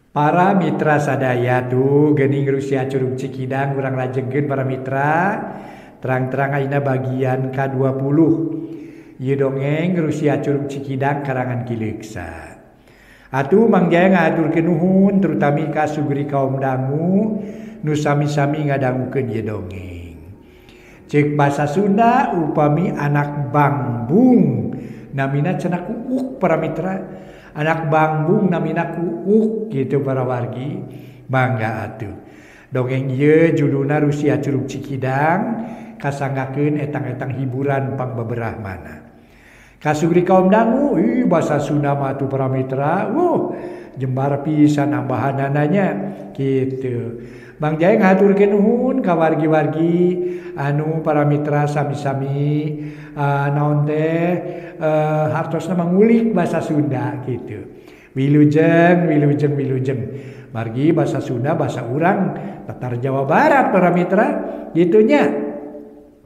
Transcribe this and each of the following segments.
Para mitra sadaya tuh geuning Rusia Curug Cikidang urang lajengkeun para mitra terang-terang ayeuna bagian ka-20. Ieu dongeng Rusia Curug Cikidang karangan Ki Leuksa. Atuh Mang Jaya ngahaturkeun nuhun terutami ka sugri kaum dangu nu sami-sami ngadangukeun ieu dongeng. Ceuk basa Sunda upami anak bangbung namina cenah kuuk para mitra. Anak bangbung namina kuuk gitu para wargi. Mangga atuh. Dongeng ieu judulna Rusia Curug Cikidang kasanggakeun etang-etang hiburan pangbeberah mana. Kasugri kaum dangu, ih bahasa Sunda mah atuh para mitra, wuh jembar pisan nambahanana gitu. Bang Jaya ngahaturkeun nuhun ka wargi-wargi anu para mitra sami-sami naon teh hartosna mangulik bahasa Sunda gitu. Wilujeng, wilujeng, wilujeng. Margi bahasa Sunda bahasa urang Tatar Jawa Barat para mitra gitunya.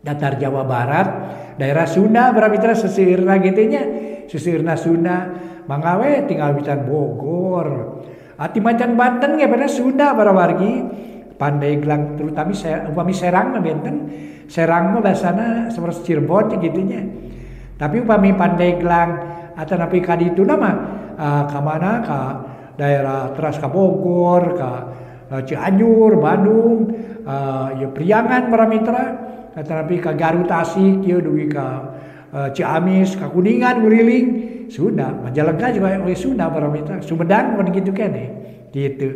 Datar Jawa Barat, daerah Sunda para mitra seseueurna gitu nya. Seseueurna Sunda, mangga we tinggal witan Bogor. Ati macan Banten ge pada Sunda para wargi. Pandeglang terutama upami Serang mah benten. Serang mah basana seperti Cirebon gitu nya. Tapi upami Pandeglang atau napi ka ditu mah ka mana ka daerah teras ka Bogor, ka Cianjur, Bandung, ya Priangan para mitra. Tetapi ka Garut Tasik ieu dugi ka Ciamis, ka Kuningan, Guriling, Sunda, Majalengka juga oleh Sunda para mitra. Sumedang pun gitu keneh gitu.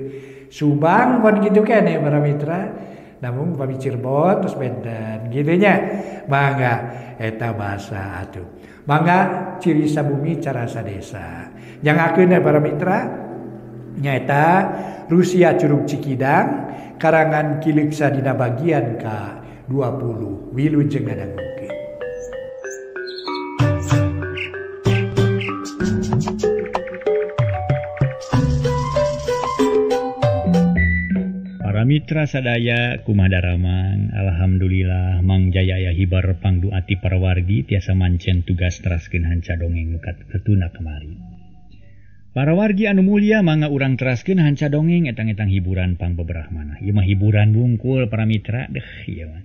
Subang pun gitu keneh para mitra. Namun upami Cirebon terus benten gitu nya. Mangga eta bahasa atuh. Mangga ciri sabumi carasa desa. Jangakeun para mitra nyaeta Rusia Curug Cikidang karangan Ki Leuksa dina bagian ka 20. Wilujeng ngadangukeun. Para mitra sadaya kumaha daramang, alhamdulillah Mang Jaya aya hibar pangduati para wargi tiasa mancen tugas teraskeun hanca dongeng nu katuna kamari. Para wargi anu mulia mangga urang teraskeun hanca dongeng etang-etang hiburan pangbeberah manah. Ieu mah hiburan bungkul para mitra deh ieu mah.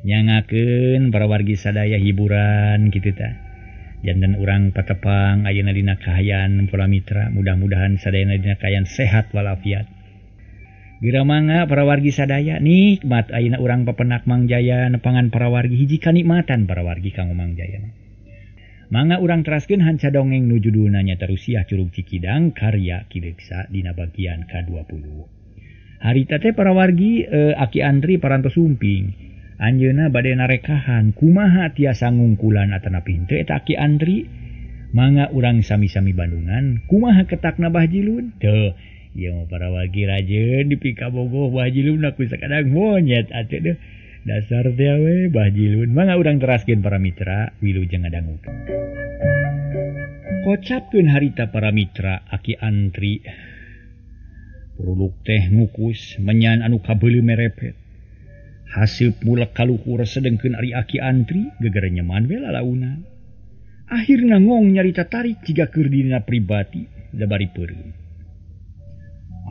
Nyangakeun para wargi sadaya hiburan kitu tah. Janten urang patepang ayeuna dina kahayaan para mitra, mudah-mudahan sadayana dina kahayaan sehat walafiat. Geura mangga para wargi sadaya nikmat ayeuna urang papenak Mang Jaya nepangan para wargi hiji kanikmatan para wargi kanggo Mang Jaya. Mangga urang teraskeun hanca dongeng nu judulna nyaeta Rusiah Curug Cikidang karya Ki Leuksa dina bagian ka-20. Harita teh para wargi Aki Andri parantos sumping. Anjeunna bade narekahan kumaha tiasa ngungkulan atanapi henteu eta Aki Andri. Mangga urang sami-sami bandungan kumaha ketakna Bah Jilun. Teu ieu mah para wargi rajeun dipikabogoh Bah Jilun aku sakadang monyet atuh deuh. Dasar teh we Bah Jilun. Mangga urang teraskeun para mitra wilujeng ngadangukeun. Kocapkeun harita para mitra Aki Antri. Puruluk teh ngukus menyan anu kabeuli merepet. Haseup mulek kaluhur sedengkeun ari Aki Antri geger nyeman we lalauna. Akhirna ngong nyarita tarik jiga keur dina pribadi da bari peureum.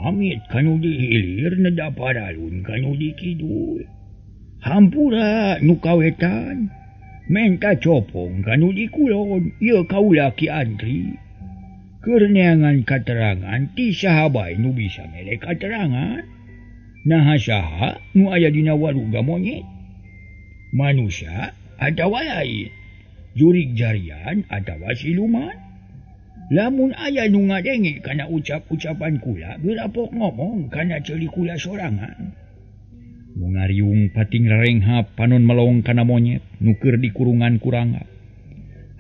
Amit kanu di hilir neda padalun kanu di kidul. Hampura nu kawetan menta copong kanu di kulon ieu kaula Ki Andri. Keur neangan katerangan ti saha bae nu bisa mere katerangan. Naha saha nu aya dina waruga monyet? Manusia atawa lain? Jurig jarian atawa siluman? Lamun aya nu ngadenge kana ucap-ucapan kula geura pok ngomong kana ceuli kula sorangan. Nu ngariung pating renghap panon melong kana monyet nu keur dikurungan kurangap.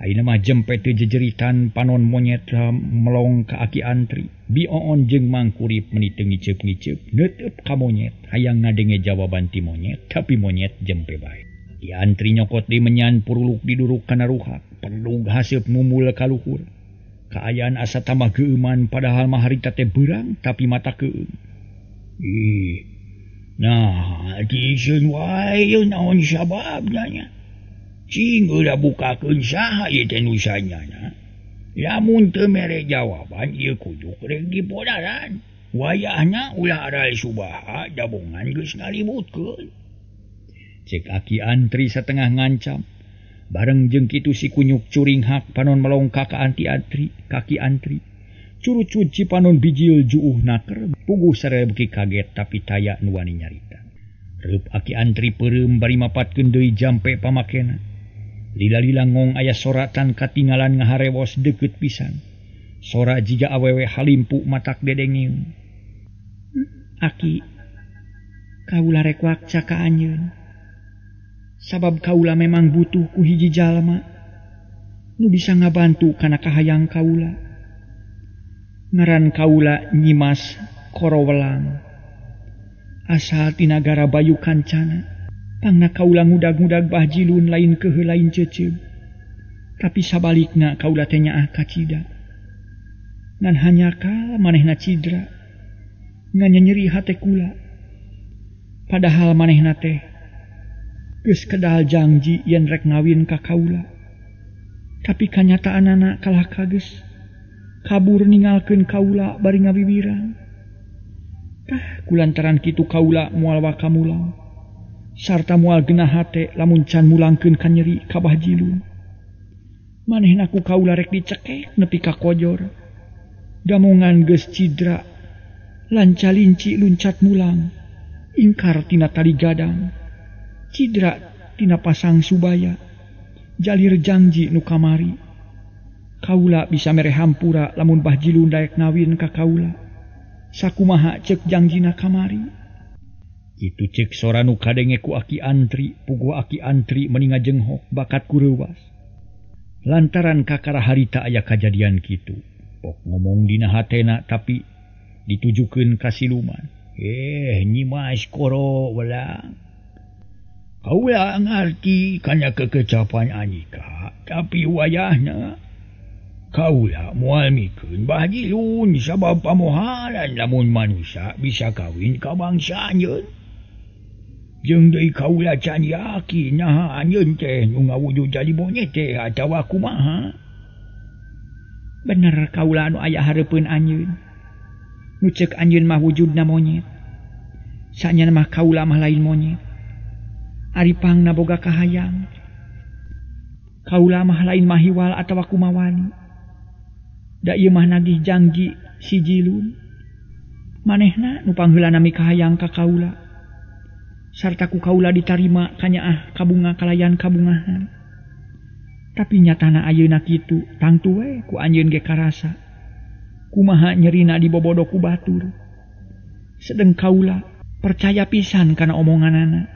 Ayeuna mah jempe teu jejeritan panon monyet melong ka Aki Antri. Bioon jeung Mangkurip meuni teu ngiceup-ngiceup neuteup ka monyet hayang ngadenge jawaban ti monyet tapi monyet jempe bae. Ki Antri nyokot di menyan puruluk diduruk kana ruhak pendug haseup mumul ka luhur. Kaayaan asa tambah geueuman padahal mah harita teh beurang tapi mata keueum. Ih. Nah, diiseun wae ieu naon sababna nya. Cing ulah bukakeun saha ieu teh nu sanyana. Lamun teu mere jawaban ieu kudu rek dipodaran. Wayahna ulah aral subaha dabongan geus ngalibutkeun. Cek Aki Antri satengah ngancam. Bareng jeung kitu si kunyuk curinghak panon melongka ka anti antri, kaki antri. Curucut cipanon bijil juuh naker, puguh saraya beuki kaget tapi taya nu wani nyarita. Reup Aki Antri peureum bari mapatkeun deui jampe pamakena. Lila-lila ngong aya soratan katingalan ngaharewos deukeut pisan. Sora jiga awewe halimpu matak dedengeun. Aki, kaula rek wakca ka anjeun. Sabab kaula memang butuh ku hiji jalma nu bisa ngabantu kana kahayang kaula. Ngaran kaula Nyimas Korowelang. Asal ti nagara Bayu Kancana. Pangna kaula ngudag-ngudag Bah Jilun lain kehe lain ceceub. Tapi sabalikna kaula teh nyaah kacida. Ngan hanyakal manehna cidra. Ngan nyeri hate kula. Padahal manehna teh geus kedal jangji yen rek ngawin ka kaula. Tapi kanyataanana kalah kageus kabur ningalkeun kaula bari ngawiwiran. Tah kulantaran kitu kaula moal waka mulang. Sarta moal genah hate lamun can mulangkeun ka nyeri ka Bah Jilun. Manehna ku kaula rek dicekek nepi ka kojor. Damongan geus cidra lancalinci luncat mulang. Ingkar tina tali gadang. Cidra tina pasang subaya. Jalir jangji nu kamari. Kaula bisa mere hampura lamun Bah Jilun daek ngawin ka kaula. Sakumaha cek jangjina kamari. Kitu cek sora nu kadenge ku Aki Antri, puguh Aki Antri meni ngajenghok bakat ku reuwas. Lantaran kakara harita aya kajadian kitu. Pok ngomong dina hatena tapi ditujukeun ka siluman. Nyimas Korowelang. Kaula ngarti kana kekecapan Anika, tapi wayahna kaula moal mikeun Bah Jilun sabab pamohalan lamun manusia bisa kawin ka bangsa anjeun. Jeung deui kaula can yakin naha anjeun teh nu ngawujud jadi monyet teh atawa kumaha. Bener kaula anu aya hareupeun anjeun. Nu ceuk anjeun mah wujudna monyet. Sanyana mah kaula mah lain monyet. Ari pangna boga kahayang. Kaula mah lain mahiwal atawa kumawani. Da ieu mah nagih jangji si Jilun. Manehna nu pangheulana mikahayang ka kaula. Sarta ku kaula ditarima kanyaah kabunga kalayan kabungahan. Tapi nyatana ayeuna kitu tangtu we ku anjeun ge karasa. Kumaha nyerina dibobodo ku batur. Sedeng kaula percaya pisan kana omonganana.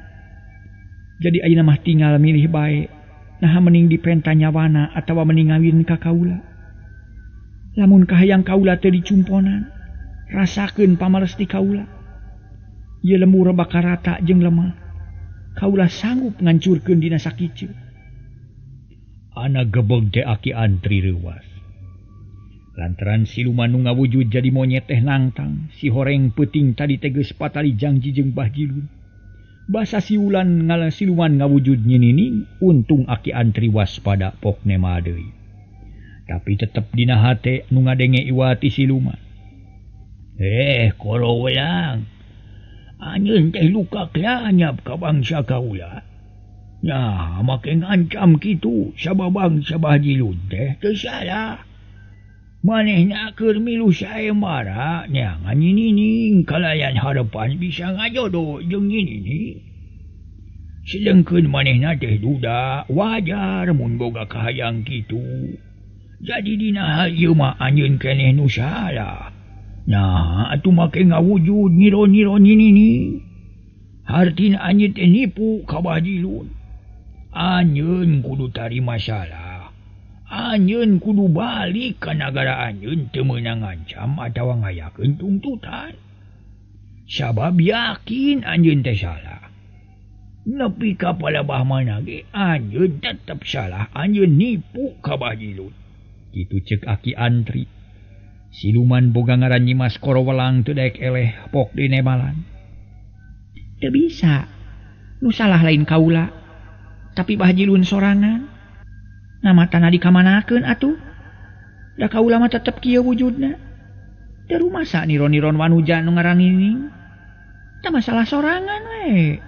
Jadi ayeuna mah tinggal milih bae. Naha mending dipenta nyawana atawa mending ngawin ka kaula. Lamun kahayang kaula teu dicumponan, rasakeun pamales ti kaula. Ieu lemur bakal rata jeung lemah. Kaula sanggup ngancurkeun dina sakieu. Ana gebeg teh Aki Antri reuwas. Lantaran siluman nu ngawujud jadi monyet teh nangtang, si horeng peuting tadi teh geus patali jangji jeung Bah Jilun. Basa siulan ngala siluman ngawujud nyinining, untung Aki Antri waspada pok nema deui. Tapi tetep dina hate nu ngadenge iwati siluman. Korowelang. Anjeun teh luka kelanyap ka bangsa kaula. Nah, make ngancam kitu sabab bangsa Bah Jilun teh teu salah. Manehna keur milu saembara neangan nyinining kalayan harepan bisa ngajodoh jeung nyinining. Sedengkeun manehna teh duda wajar mun boga kahayang kitu. Jadi dina hal ieu mah anjeun keneh nu salah. Nah, atuh make ngawujud nyiro-nyiro nyinining. Hartina anjeun teh nipu ka Bah Jilun. Anjeun kudu tarima salah. Anjeun kudu balik ka nagara anjeun teu meunang ngancam atawa ngayakeun tungtutan. Sabab yakin anjeun teh salah. Nepi ka palebah mana ge anjeun tetep salah, anjeun nipu ka Bah Jilun. Kitu ceuk Aki Antri. Siluman boga ngaran Nyimas Korowelang teu daek eleh pok dinemalan. Teu bisa. Nu salah lain kaula, tapi Bah Jilun sorangan. Nah matana dikamanakeun atuh? Da kaula mah tetep kieu wujudna. Teu rumasa niron-niron wanuja nu ngaran Nining. Tah masalah sorangan we.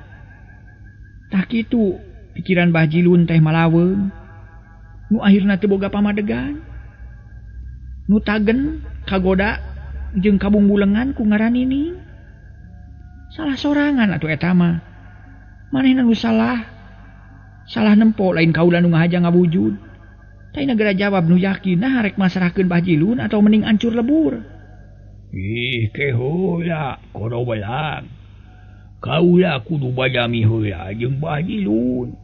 Tah kitu pikiran Bah Jilun teh malaweung. Nu akhirna teu boga pamadegan. Nu tagen kagoda jeung kabungbulengan ku ngaran Nining. Salah sorangan atuh eta mah. Manehna nu salah. Salah nempo lain kaula nu ngahaja ngawujud. Tah negara jawab nu yakin nah rek masrahkeun Bah Jilun atau mending ancur lebur. Ih keheula korobelang. Kaula kudu badami heula jeung Bah Jilun.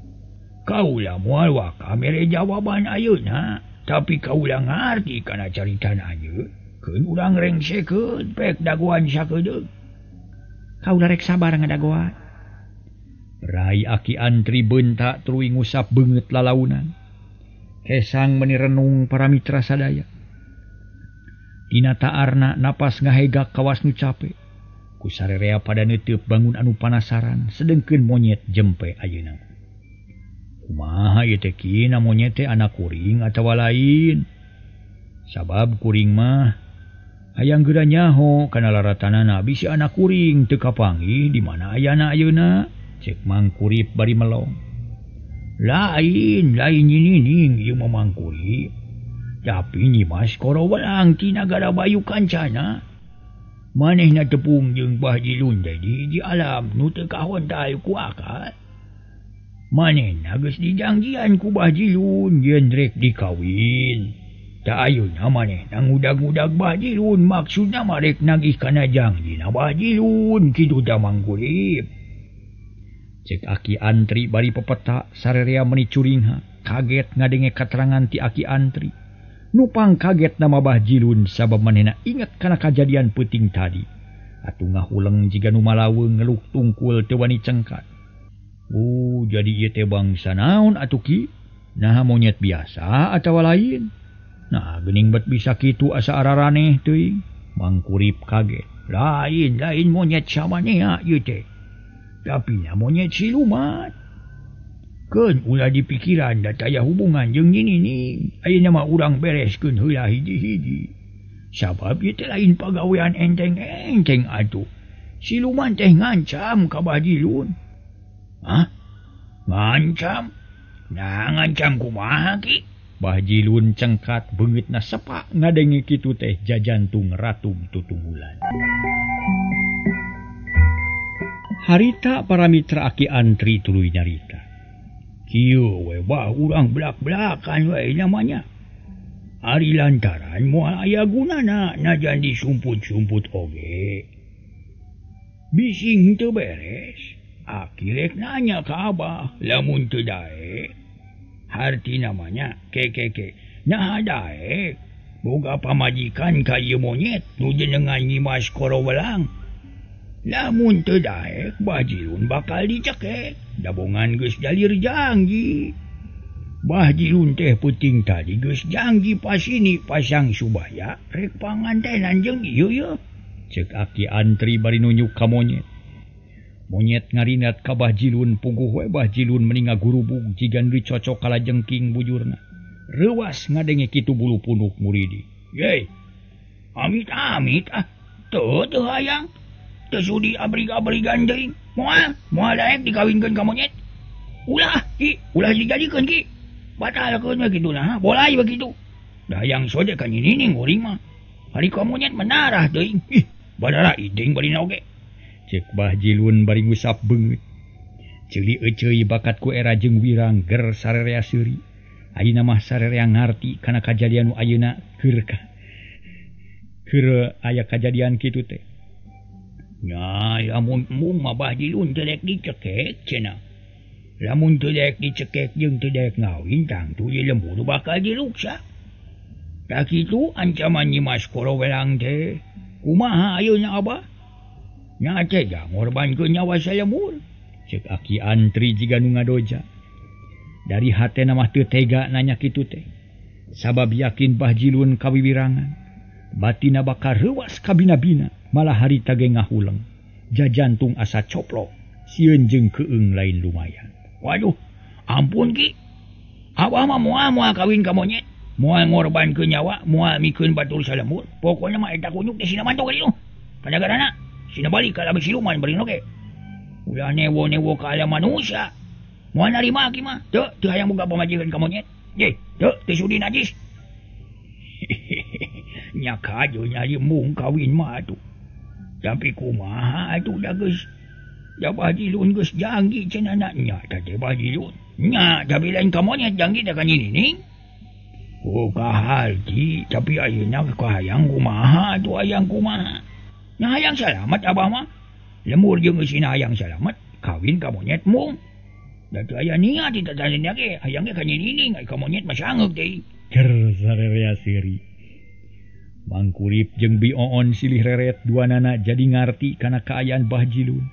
Kaula moal waka mere jawaban ayeuna, tapi kaula ngarti kana caritana anjeun. Keun urang rengsekeun pek dagoan sakedeung. Kaula rek sabar ngadagoan. Rai Aki Antri bentak tuluy ngusap beungeut lalaunan. Kesang meni renung para mitra sadaya. Dina taarna napas ngahegak kawas nu cape. Ku sarerea pada neuteup bangun anu panasaran sedengkeun monyet jempe ayeuna. Kumaha ieu teh kina monyet teh anak kuring atawa lain? Sabab kuring mah hayang geura nyaho kana laratanana bisi anak kuring teu kapanggih di mana ayana ayeuna. Cek Mang Kurip bari melong. Lain lain nyining ieu mah Mang Kurip. Tapi Nyimas Korowelang ti nagara Bayu Kancana. Manehna tepung jeung Bah Jilun teh di hiji alam nu teu kahontal ku akal. Manehna geus dijangjian ku Bah Jilun yen rek dikawin. Tah ayeuna manehna ngudag-ngudag Bah Jilun maksudna mah rek nagih kana jangjina Bah Jilun kitu tah Mang Kurip. Cek Aki Antri bari pepeta sarerea meni curingha kaget ngadenge katerangan ti Aki Antri. Nupang kaget nama Bah Jilun sabab manehna inget kana kajadian peuting tadi. Atuh ngahuleng jiga nu malaweung ngeluk tungkul teu wani cengkat. Oh, jadi ieu teh bangsa naon atuh ki? Naha monyet biasa atawa lain? Nah, geuning bet bisa kitu asa araraneh teuing. Mang Kurip kaget. Lain lain monyet samanea ieu teh. Tapi na monyet siluman. Keun ulah dipikiran da taya hubungan jeung Ninining. Ayeuna mah urang bereskeun heula hiji-hiji. Sabab ieu teh lain pagawean enteng-enteng atuh. Siluman teh ngancam ka Bah Jilun. Hah? Ngancam? Nah, ngancam kumaha ki? Bah Jilun cengkat beungeutna sepak ngadenge kitu teh jajantung ratum tutunggulan. Harita para mitra Aki Antri tuluy nyarita. Kieu we bah urang belak-belakan we namanya. Ari lantaran moal aya gunana najan disumput-sumput oge. Bising teu beres, Aki rek nanya ka Abah lamun teu daek. Harti namanya kekeke. Naha daek? Boga pamajikan ka ieu monyet nu jenengan Nyimas Korowelang. Lamun teu daek Bah Jilun bakal dicekek. Dabongan geus jalir jangji. Bah Jilun teh peuting tadi geus jangji pasini pasang subaya rek pangantenan jeung ieu ye. Cek Aki Antri bari nunjuk ka monyet. Monyet ngarinat ka Bah Jilun puguh we Bah Jilun meni ngagurubug jiga nu dicocok kalajengking bujurna. Reuwas ngadenge kitu bulu punuk muridi. Yey. Amit-amit ah. Teu teu hayang. Teu sudi abrig-abrigan teuing. Moal, moal daek dikawinkeun ka monyet. Ulah ki, ulah dijadikeun ki. Batalkeun we kitu nah, bolai we kitu. Da hayang soje ka Ninining kuring mah. Ari ka monyet menarah teuing. Ih, badara iding barina oge. Cek Bah Jilun bari ngusap beungeut. Ceuli euceuy bakat ku era jeung wirang ger sarerea seuri. Ayeuna mah sarerea ngarti kana kajadian nu ayeuna keur keur aya kajadian kitu teh. Nya, lamun mung mah Bah Jilun teu daek dicekek cenah. Lamun teu daek dicekek jeung teu daek ngawin tangtu ieu lembur bakal diruksak. Tah kitu ancaman Nyimas Korowelang teh. Kumaha ayeuna Abah? Nya tega ngorbankeun nyawa salemur. Cek Aki Antri jiga nu ngadoja. Dari hatena mah teu tega nanya kitu teh. Sabab yakin Bah Jilun kawiwirangan. Batina bakal reuwas kabina-bina. Malah harita ge ngahuleng. Jajantung asa coplok. Sieun jeung keung lain lumayan. Waduh, ampun ki. Abah mah moal moal kawin ka monyet. Moal ngorbankeun nyawa, moal mikeun batur salemur. Pokona mah eta kunyuk teh sina mantok ka ditu. Ka nagarana sina balik ka alam siluman bari oge. Ulah newo-newo ka alam manusia. Moal narima aki mah. Teu teu hayang boga pamajikan ka monyet. Ye, teu teu sudi najis. Nya kajo nyari mung kawin mah atuh. Tapi kumaha atuh da geus. Da Bajilun geus janggi cenah nya teh Bajilun. Nya tapi lain ka monyet janggi da ka Nini. Oh kaharti tapi ayeuna kahayang kumaha atuh hayang kumaha. Nya hayang salamat abah mah. Lemur jeung eusina hayang salamat kawin ka monyet mung. Da teu aya niat di tatanya ge hayang ge ka Nini ka monyet mah sangeuk deui. Cer sarerea seuri. Mangkurip jeung Bi Oon silih reret duanana jadi ngarti kana kaayaan Bah Jilun.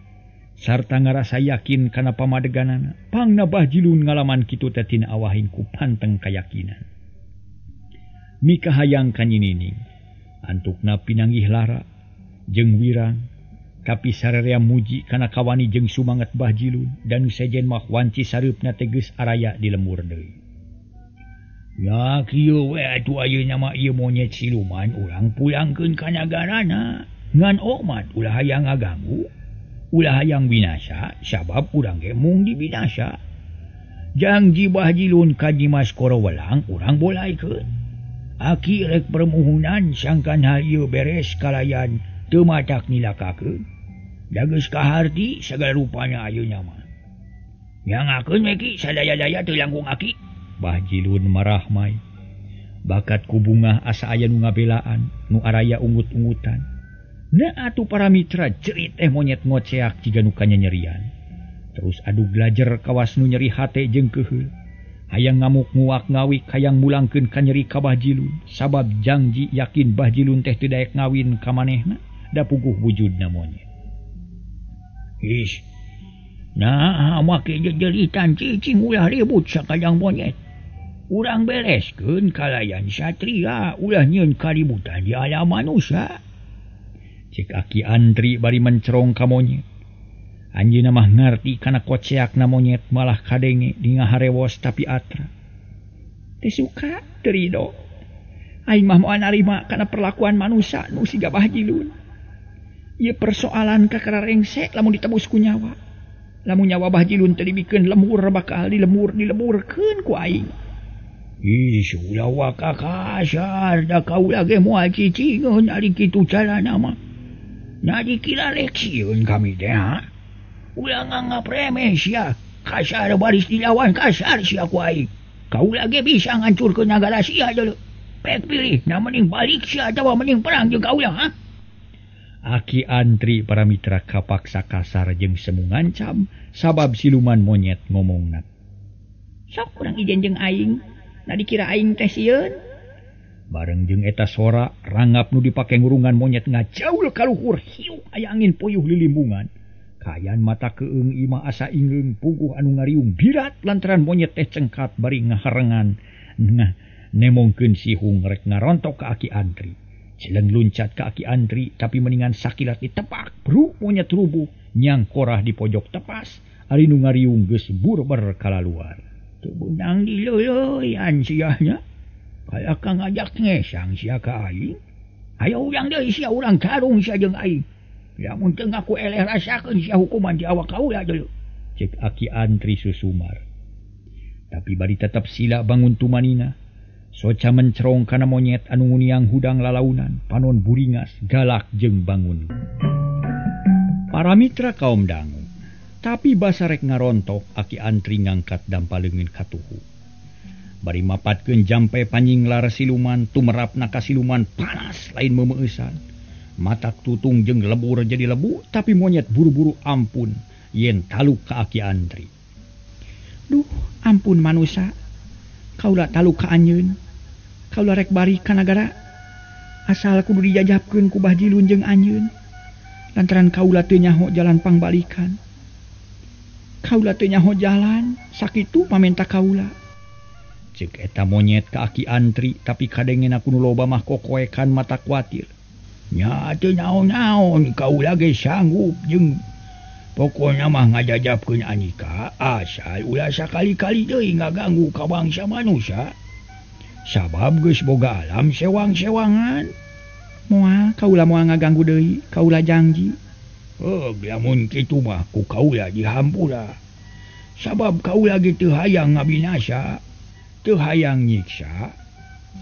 Sarta ngarasa yakin kana pamadeganana. Pangna Bah Jilun ngalaman kitu teh tina awahing ku panteng kayakinan. Mika hayang ka Nyi Nining. Antukna pinanggih lara jeung wirang, tapi sarerea muji kana kawani jeung sumanget Bah Jilun dan nu sejen mah wanci sareupna teh geus araya di lemur deui. Ya kieu we atuh ayeuna mah ieu monyet siluman urang pulangkeun ka nagarana. Ngan omat ulah hayang ngaganggu, ulah hayang binasa sabab urang ge mung dibinasa. Jangji Bah Jilun ka Nyimas Korowelang urang bolaikeun. Aki rek permohonan sangkan hal ieu beres kalayan teu matak nilakakeun. Da geus kaharti sagala rupana ayeuna mah. Nyangakeun we ki sadaya-daya teu langkung aki. Bah Jilun marah mai. Bakat ku bungah asa aya nu ngabelaan, nu araya ungut-ungutan. Na atuh para mitra jerit teh monyet ngoceak jiga nu kanyanyerian. Terus adu glajer kawas nu nyeri hate jeung keuheul. Hayang ngamuk nguak ngawik hayang mulangkeun ka nyeri ka Bah Jilun sabab jangji yakin Bah Jilun teh teu daek ngawin ka manehna da puguh wujudna monyet. Ish. Nah, make jejeritan cicing ulah ribut sakajang monyet. Urang bereskeun kalayan satria ulah nyieun kaributan di alam manusia. Cek Aki Andri bari mencerong ka monyet. Anjeunna mah ngarti kana koceakna monyet malah kadenge di ngaharewos tapi atra. Teu suka teu rido. Aing mah moal narima kana perlakuan manusia nu siga Bah Jilun. Ieu persoalan kakara rengse lamun ditebus ku nyawa. Lamun nyawa Bah Jilun teu dibikeun lemur bakal dilemur dilemurkeun ku aing. Ih, ulah waka kasar da kaula ge moal cicingeun ari kitu carana mah. Nah dikira leksieun kami teh ha. Ulah nganggap remeh sia. Kasar baris dilawan kasar sia ku aing. Kaula ge bisa ngancurkeun nagara sia deuleu. Pek pilih, nah mending balik sia atawa mending perang jeung kaula ha. Aki Andri para mitra kapaksa kasar jeung semu ngancam sabab siluman monyet ngomongna. Sok kurang ijen jeung aing. Nah dikira aing teh sieun. Bareng jeung eta sora rangap nu dipake ngurungan monyet ngajaul ka luhur hiu aya angin puyuh lilimbungan. Kayan mata keung imah asa ingeung puguh anu ngariung birat lantaran monyet teh cengkat bari ngaharengan. Nah, nemongkeun sihung rek ngarontok ka Aki Andri. Celeng luncat ka Aki Andri tapi mendingan sakilat ditepak bruk monyet rubuh nyangkorah di pojok tepas ari nu ngariung geus burber kalaluar. Teu beunang dileuleyan sia nya. Kalaka ngajak ngesang sia ka aing. Hayo urang deui sia urang tarung sia jeung aing. Lamun teu ngaku eleh rasakeun sia hukuman di awak kaula deuleu. Cek Aki Andri susumar. Tapi bari tetep sila bangun tumanina. Soca mencerong kana monyet anu nguniang hudang lalaunan, panon buringas, galak jeung bangun. Para mitra kaum dangu. Tapi basarek ngarontok Aki Andri ngangkat dampa leungeun katuhu. Bari mapatkeun jampe panyinglar siluman tumerapna ka siluman panas lain meumeusan. Matak tutung jeung lebur jadi lebu tapi monyet buru-buru ampun yen taluk ka Aki Andri. Duh, ampun manusa. Kaula taluk ka anjeun. Kaula rek bari ka nagara. Asal kudu dijajabkeun ku Bah Jilun jeung anjeun. Lantaran kaula teu nyaho jalan pangbalikan. Kaula teu nyaho jalan, sakitu pamenta kaula. Cek eta monyet ka Aki Andri tapi kadengena ku nu loba mah kokoekan mata kuatir. Nya teu naon-naon kaula ge sanggup jeung pokona mah ngajajabkeun Anika asal ulah sakali-kali deui ngaganggu ka bangsa manusia. Sabab geus boga alam sewang-sewangan. Moal kaula moal ngaganggu deui, kaula janji. Heuh, lamun kitu mah ku kaula dihampura. Sabab kaula ge teu hayang ngabinasa, teu hayang nyiksa,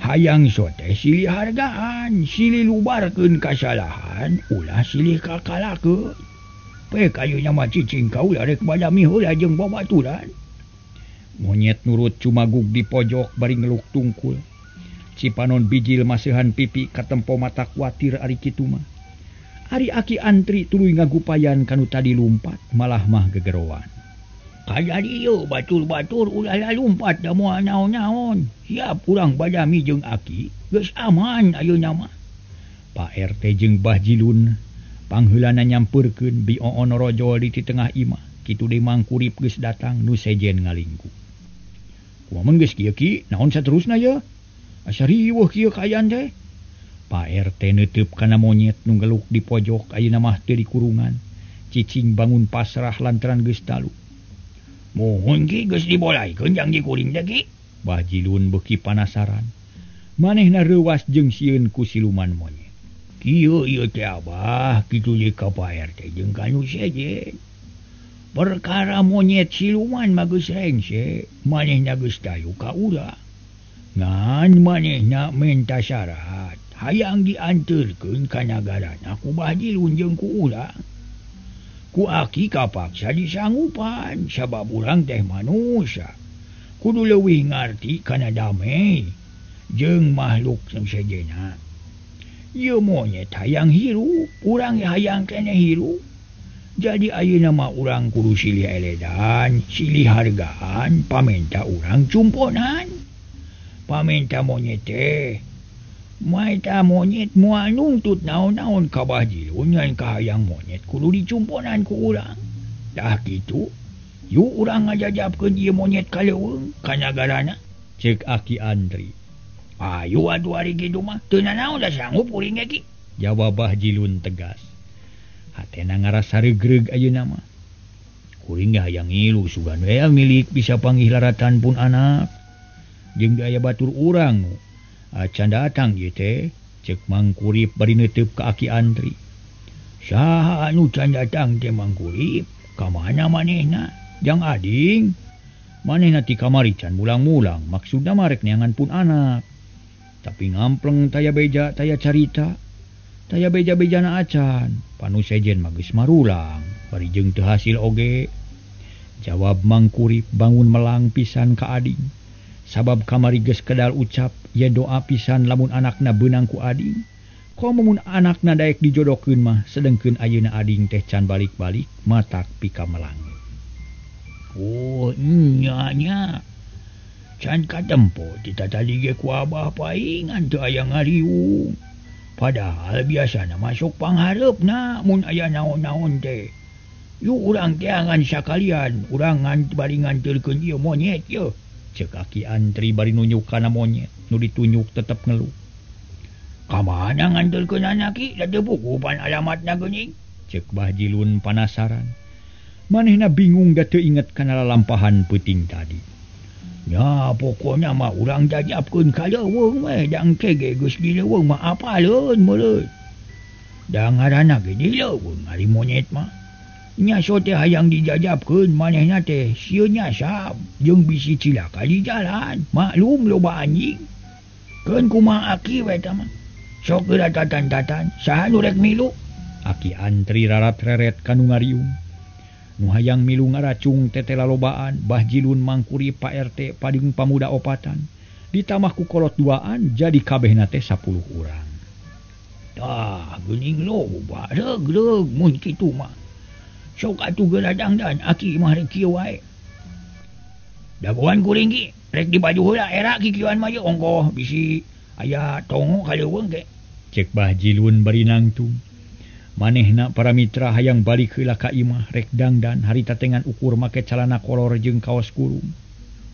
hayang sote silih hargaan, silih lubarkeun kasalahan, ulah silih kakalakeun. Pek ayeuna mah cicing kaula rek badami heula jeung babaturan. Monyet nurut cumagug di pojok bari ngeluk tungkul. Cipanon bijil maseuhan pipi katempo mata kuatir ari kitu mah. Ari Aki Antri tuluy ngagupayan kanu tadi lumpat malah mah gegeroan. Kajadi ieu batur-batur ulah lalumpat da moal naon-naon. Siap urang badami jeung Aki, geus aman ayeuna mah. Pak RT jeung Bah Jilun pangheulana nyampeurkeun bi Oon rojol di tengah imah. Kitu deui Mangkurip geus datang nu sejen ngalingku. Kumaha mun geus kieu ki, naon saterusna ye? Asa riweuh kieu kaayaan teh. Pak RT neuteub kana monyet nu ngeluk di pojok ayeuna mah teu dikurungan. Cicing bangun pasrah lantaran geus talu. Mohon ki geus dibolaikeun jang dikuring teh ki. Bah Jilun beuki panasaran. Manehna reuwas jeung sieun ku siluman monyet. Kieu ieu teh Abah, kitu ye ka Pak RT jeung ka nu sejen. Perkara monyet siluman mah geus rengse, manehna geus tayu ka urang. Ngan manehna menta syarat, hayang dianterkeun ka nagarana ku Bah Jilun jeung ku urang. Ku Aki kapaksa disanggupan sabab urang teh manusia. Kudu leuwih ngarti kana damai jeung makhluk nu sejenna. Ieu monyet hayang hirup, urang hayang keneh hirup. Jadi ayeuna mah urang kudu silih eledan, silih hargaan, pamenta urang cumponan. Pamenta monyet teh, maeta monyet moal nungtut naon-naon ka Bah Jilun ngan kahayang monyet kudu dicumponan ku urang. Dah kitu, yuk urang ngajajabkeun ieu monyet ka leuweung ka nagarana, ceuk Aki Andri. Ayo atuh ari kitu mah, teu nanaon da sanggup kuring ge ki, jawab Bah Jilun tegas. Hatena ngarasa regreg ayeuna mah. Kuring ge hayang ngilu sugan we milik bisa panggih laratan pun anak. Jeung aya batur urang nu acan datang ieu teh, ceuk Mangkurip bari neuteub ka Aki Andri. Saha anu can datang teh Mangkurip? Ka mana manehna? Jang ading. Manehna ti kamari can mulang-mulang, maksudna mah rek neangan pun anak. Tapi ngampleng taya beja taya carita. Taya beja-bejana acan, panu sejen mah geus marulang, bari jeung teu hasil oge. Jawab Mangkurip bangun melang pisan ka ading. Sabab kamari geus kedal ucap, ye doa pisan lamun anakna beunang ku ading. Komo mun anakna daek dijodohkeun mah, sedengkeun ayeuna ading teh can balik-balik, matak pika melang. Oh, nya nya. Can katempo ti tatadi ge ku Abah paingan teu aya ngariung. Padahal biasana masuk panghareupna mun aya naon-naon teh. Yuk urang teangan sakalian, urang ngan bari nganterkeun ieu monyet ye. Ceuk Aki Antri bari nunjuk kana monyet, nu ditunjuk tetep ngeluh. Ka mana nganterkeun anak ki, da teu buku pan alamatna geuning? Ceuk Bah Jilun panasaran. Manehna bingung da teu inget kana lalampahan peuting tadi. Ya pokoknya mah urang jajabkeun ka leuweung we, da engke ge geus di leuweung mah apaleun meureun. Da ngaranna ge di leuweung ari monyet mah. Nya so teh hayang dijajabkeun manehna teh sieun nyasab jeung bisi cilaka di jalan, maklum loba anjing. Keun kumaha Aki we eta mah. Sok geura tatan-tatan, saha nu rek milu? Aki Antri rarat-reret ka nu ngariung. Nu hayang milu ngaracung tete lalobaan, Bah Jilun Mangkurip Pak RT pading pamuda opatan. Ditambah ku kolot duaan jadi kabehna teh 10 urang. Tah geuning loba regreg mun kitu mah. Sok atuh geura dangdan Aki mah rek kieu wae. Dagoan kuring ki rek dibaju heula era kikieuan mah ye ongkoh bisi aya tongo ka leuweung ge. Cek Bah Jilun bari nangtung. Manehna para mitra hayang balik heula ka imah rek dangdan harita tengan ukur make calana kolor jeung kaos kurung.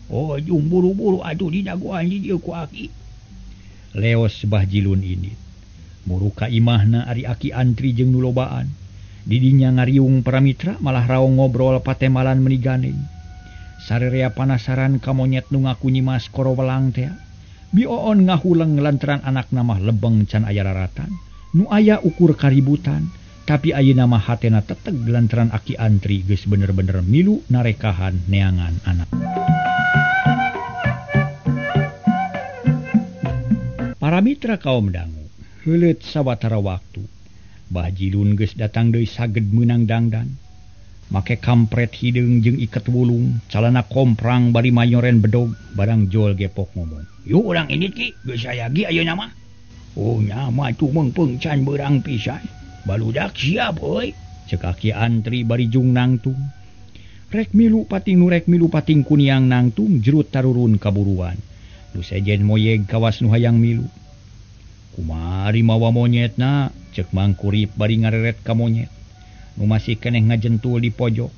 Oh jung buru-buru atuh didagoan di dieu ku Aki. Leos Bah Jilun ini. Muru ka imahna ari Aki Antri jeung nu lobaan. Didinya ngariung para mitra malah raong ngobrol patemalan meni gandeng. Sarerea panasaran ka monyet nu ngaku Nyimas Korowelang teh. Bioon ngahuleng lantaran anak nama lebeng can aya raratan. Nu aya ukur kaributan, tapi ayeuna mah hatena teteg lantaran Aki Antri geus bener-bener milu narekahan neangan anak. Para mitra kaum dangu, heuleut sawatara waktu. Bah Jilun geus datang deui saged meunang dangdan. Make kampret hideung jeung iket wulung, calana komprang bari mayoren bedog, barang jol gepok ngomong. Yuk urang ini ki, geus aya ge ayeuna mah. Oh nya mah atuh meungpeung can beurang pisan. Baludak siap euy. Ceuk Aki Antri bari jung nangtung. Rek milu pating nu rek milu pating kuniang nangtung jerut tarurun kaburuan. Nu sejen moyeg kawas nu hayang milu. Kumari mawa monyetna, ceuk Mang Kurip bari ngareret ka monyet. Nu masih keneh ngajentul di pojok.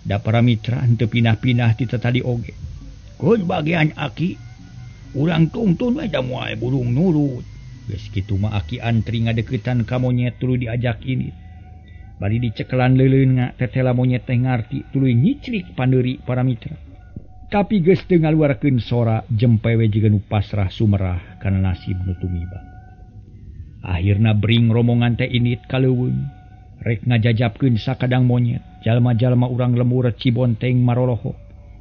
Da para mitra henteu pindah-pindah ti tatadi oge. Keun bagian Aki, urang tungtun we da moal burung nurut. Geus kitu mah Aki Antri ngadeuketan ka monyet tuluy diajak ini. Bari dicekelan leuleun tetela monyet teh ngarti tuluy nyiclik pandeuri para mitra. Tapi geus teu ngaluarkeun sora jempe we jiga nu pasrah sumerah kana nasib nu tumiba. Akhirna bring rombongan teh init ka leuweung. Rek ngajajapkeun sakadang monyet, jalma-jalma urang lembur Cibonteng maroloho.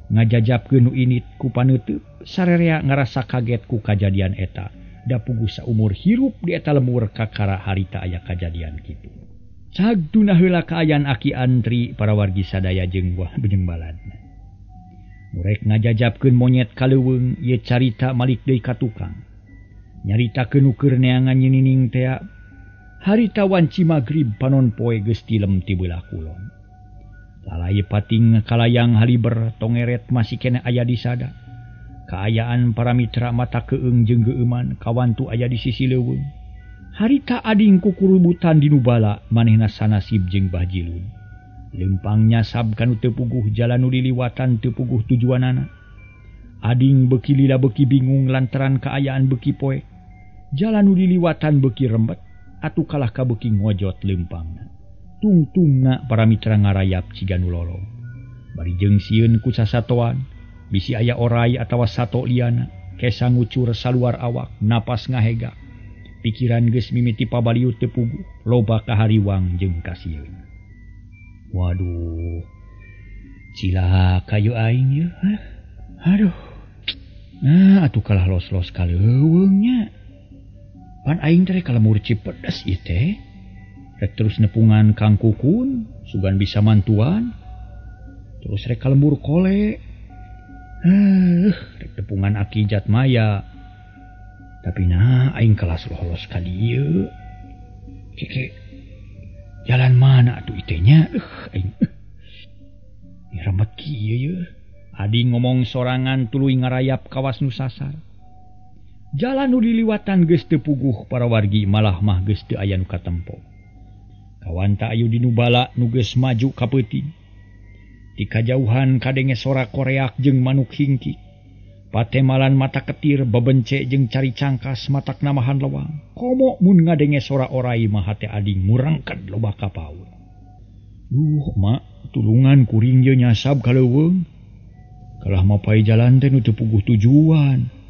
Ngajajapkeun nu init ku paneuteub, sarerea ngarasa kaget ku kajadian eta. Da puguh saumur hirup di eta lembur kakara harita aya kajadian kitu. Sagtuna heula kaayaan Aki Antri para wargi sadaya jeung wah jeung baladna. Nu rek ngajajapkeun monyet ka leuweung ieu carita malik deui ka tukang. Nyaritakeun nu keur neangan nyinining tea. Harita wanci magrib panon poe geus tilem ti beulah kulon. Lalai pating kalayang haliber tongeret masih keneh aya di sada. Kaayaan para mitra mata keung jeung geueuman kawantu aya di sisi leuweung. Harita ading kukurubutan di nubala manehna sanasib jeung Bah Jilun. Leumpang nyasab kanu teu puguh jalan nu diliwatan teu puguh tujuanana. Ading beuki lila beuki bingung lantaran kaayaan beuki poek. Jalan nu diliwatan beuki rembet. Atuh kalah ka beuki ngojot leumpangna. Tungtungna para mitra ngarayap ciga nu lolong. Bari jeung sieun ku sasatoan, bisi aya orai atawa sato liana, kesa ngucur saluar awak, napas ngahega. Pikiran geus mimiti pabaliut teu puguh, loba kahariwang jeung kasieun. Waduh. Cilaka yeuh aing yeuh. Aduh. Nah, atuh kalah los-los ka leuweung nya. Pan aing teh ka lemur Cipedes ieu teh. Rek terus nepungan Kang Kukun, sugan bisa mantuan. Terus rek ka lembur Kole. Rek nepungan Aki Jatmaya. Tapi nah aing kelas lolos ka dieu. Keke jalan mana atuh ieu teh nya? Aing. Ni remet kieu yeuh. Adi ngomong sorangan tuluy ngarayap kawas nu sasar. Jalan nu diliwatan geus teu puguh para wargi malah mah geus teu aya nu katempo. Kawanta ayu di nubala nu geus maju ka peuting. Ti kajauhan kadenge sora koreak jeung manuk hingki. Patemalan mata ketir bebence jeung cari cangkas matak namahan lewang. Komo mun ngadenge sora orai mah hate ading murangked loba kapaur. Duh mak, tulungan kuring ye nyasab ka leuweung. Kalah mapai jalan teh nu teu puguh tujuan.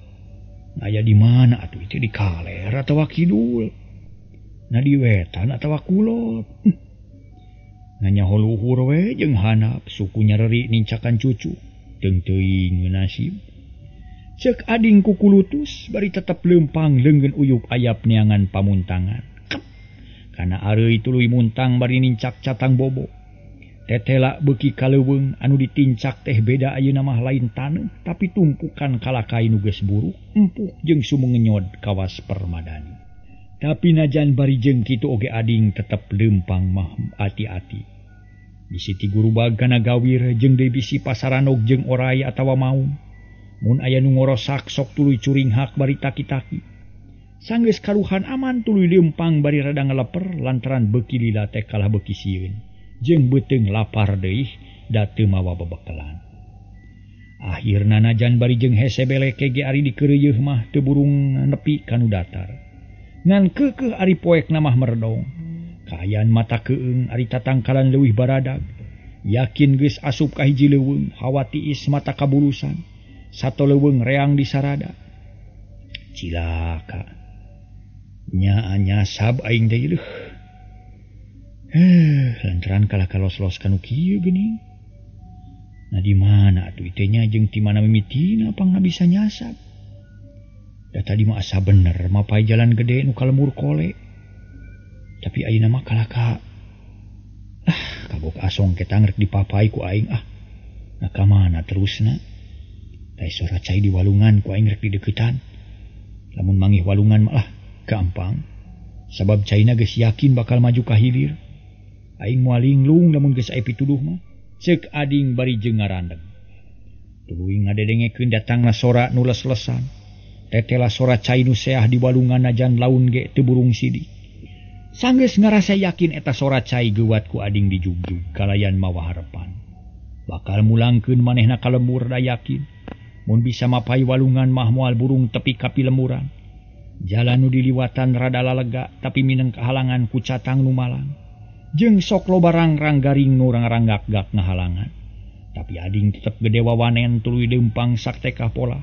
Aya di mana atuh itu di kaler atawa kidul, na di wetan atawa kulon. Nanya luhur we jeung hanap suku nyareri nincakan cucu teung teuing nasib. Ceuk ading kukulutus bari tetep leumpang leungeun uyup ayap neangan pamuntangan. Kep. Kana areuy tuluy muntang bari nincak catang bobo. Tetela beuki kaleuweung anu ditincak teh beda ayeuna mah lain taneuh tapi tumpukan kalakai nu geus buruk empuk jeung sumengenyod kawas permadani. Tapi najan bari jeung kitu oge ading tetep leumpang mah ati-ati. Bisi ti gurubag kana gawir jeung deui bisi pasaranog jeung orai atawa maung. Mun aya nu ngorosak sok tuluy curinghak bari taki-taki. Sanggeus karuhan aman tuluy leumpang bari rada ngaleper lantaran beuki lila teh kalah beuki sieun. Jeung beuteung lapar deui da teu mawa bebekelan. Akhirna najan bari jeung hese beleke ge ari dikeureuyeun mah teu burung nepi ka nu datar. Ngan keukeuh ari poekna mah meredong. Kaayaan mata keung ari tatangkalan leuwih baradag. Yakin geus asup ka hiji leuweung, hawa tiis mata kabulusan. Sato leuweung reang di sarada. Cilaka. Nya nyasab aing teh leuh. Lantaran kalah kalos-los kanu kieu geuning. Nah di mana atuh teh nya jeung ti mana mimitina pangna bisa nyasab. Da tadi mah asa bener mapai jalan gede nu ka lemur kole. Tapi ayeuna mah kalah ka kabok asong ketang rek dipapai ku aing ah. Nah ka mana terusna? Tah sora cai di walungan ku aing rek dideukeutan. Lamun mangih walungan mah lah gampang. Sabab caina geus yakin bakal maju ka hilir. Aing moal linglung lamun geus aya pituduh mah. Ceuk ading bari jeung ngarandeg. Tuluy ngadedengekeun datangna sora nu les-lesan. Tetela sora cai nu seah di walungan najan laun ge teu burung sidi. Sanggeus ngarasa yakin eta sora cai geuwat ku ading dijugjug kalayan mawa harepan. Bakal mulangkeun manehna ka lemur da yakin. Mun bisa mapai walungan mah moal burung tepi ka pilemuran. Jalan nu diliwatan rada lalega tapi mineng kahalangan ku catang nu malang. Jeung sok loba rangrang garing nu rangrang-gak ngahalangan. Tapi ading tetep gede wawanen tuluy leumpang saktekah pola.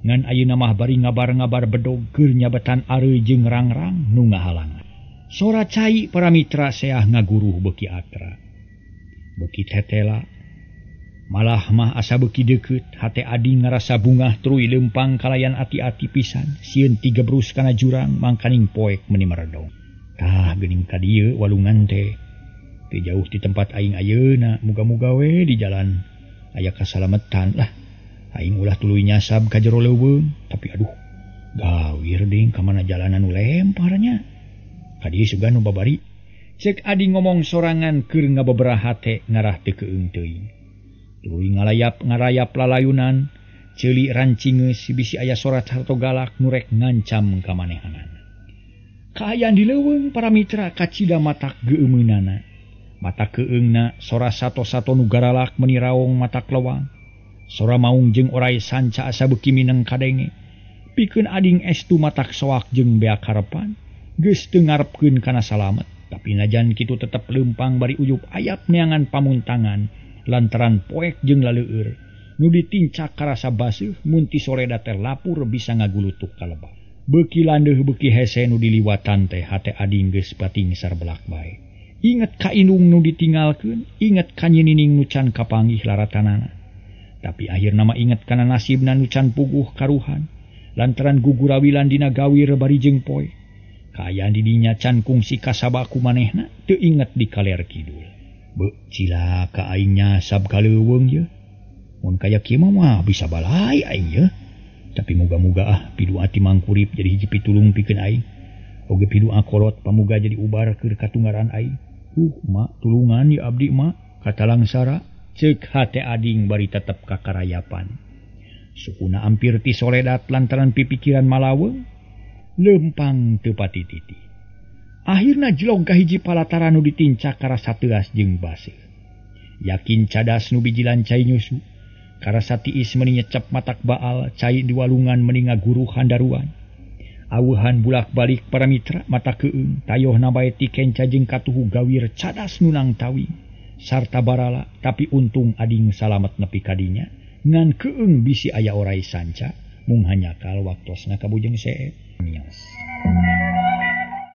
Ngan ayeuna mah bari ngabar-ngabar bedog keur nyabetan areuy jeung rangrang nu ngahalangan. Sora cai para mitra seah ngaguruh beuki atra. Beuki tetela. Malah mah asa beuki deukeut, hate ading ngarasa bungah tuluy leumpang kalayan ati-ati pisan, sieun tigebrus kana jurang mangkaning poek meuni meredong. Tah geuning ka dieu walungan teh. Teu jauh ti tempat aing ayeuna, muga-muga we di jalan aya kasalametan lah. Aing ulah tuluy nyasab ka jero leuweung, tapi aduh, gawir ding ka mana jalanan nu lemparnya. Ka dieu sugan nu babari. Ceuk ading ngomong sorangan keur ngabebera hate ngarah teu keung teuing. Tuluy ngalayap ngarayap lalayunan, ceuli rancingeus bisi aya sora harto galak nu rek ngancam ka manehanana. Kaayaan di leuweung para mitra kacida matak geumeunana. Mata keungna sora sato-sato nu garalak meuni raong matak lewang. Sora maung jeung orai sanca asa beuki mineng kadenge. Pikeun ading estu matak soak jeung beak harepan, geus teu ngarepkeun kana salamet. Tapi najan kitu tetep leumpang bari uyup ayap neangan pamuntangan lantaran poek jeung laleueur nu ditincak karasa baseuh mun ti soreda teh lapur bisa ngagulutuk ka lebak. Beuki landeuh beuki hese nu diliwatan teh hate ading geus patingsar belak bae. Inget ka indung nu ditinggalkeun, inget ka nyinining nu can kapanggih laratanana. Tapi akhirna mah inget kana nasibna nu can puguh karuhan lantaran gugurawilan dina gawir bari jeung poe. Kaayaan di dinya can kungsi kasabaku manehna teu inget di kaler kidul. Beuh cilaka aing nyasab ka leuweung ye. Mun kaya kieu mah bisa balai aing ye. Tapi muga-muga ah pidua ti mangkurip jadi hiji pitulung pikeun aing. Oge pidua kolot pamuga jadi ubar keur katunggaran aing. Mak tulungan ya abdi mak kata langsara. Ceuk hate ading bari tetep kakarayapan. Sukuna ampir ti soledat lantaran pipikiran malaweung leumpang teu patititi. Akhirna jelog ka hiji palataran nu ditincak karasa teuas jeung baseuh. Yakin cadas nu bijilan cai nyusu. Karasa tiis meuni nyecep matak baal cai di walungan meuni ngaguruh handaruan. Aweuhan bulak-balik para mitra mata keung tayohna bae ti kenca jeung katuhu gawir cadas nu nangtawing. Sarta barala tapi untung ading salamet nepi kadinya ngan keung bisi aya orai sanca mung hanyakal waktosna ka Bujeng Seep. Mios.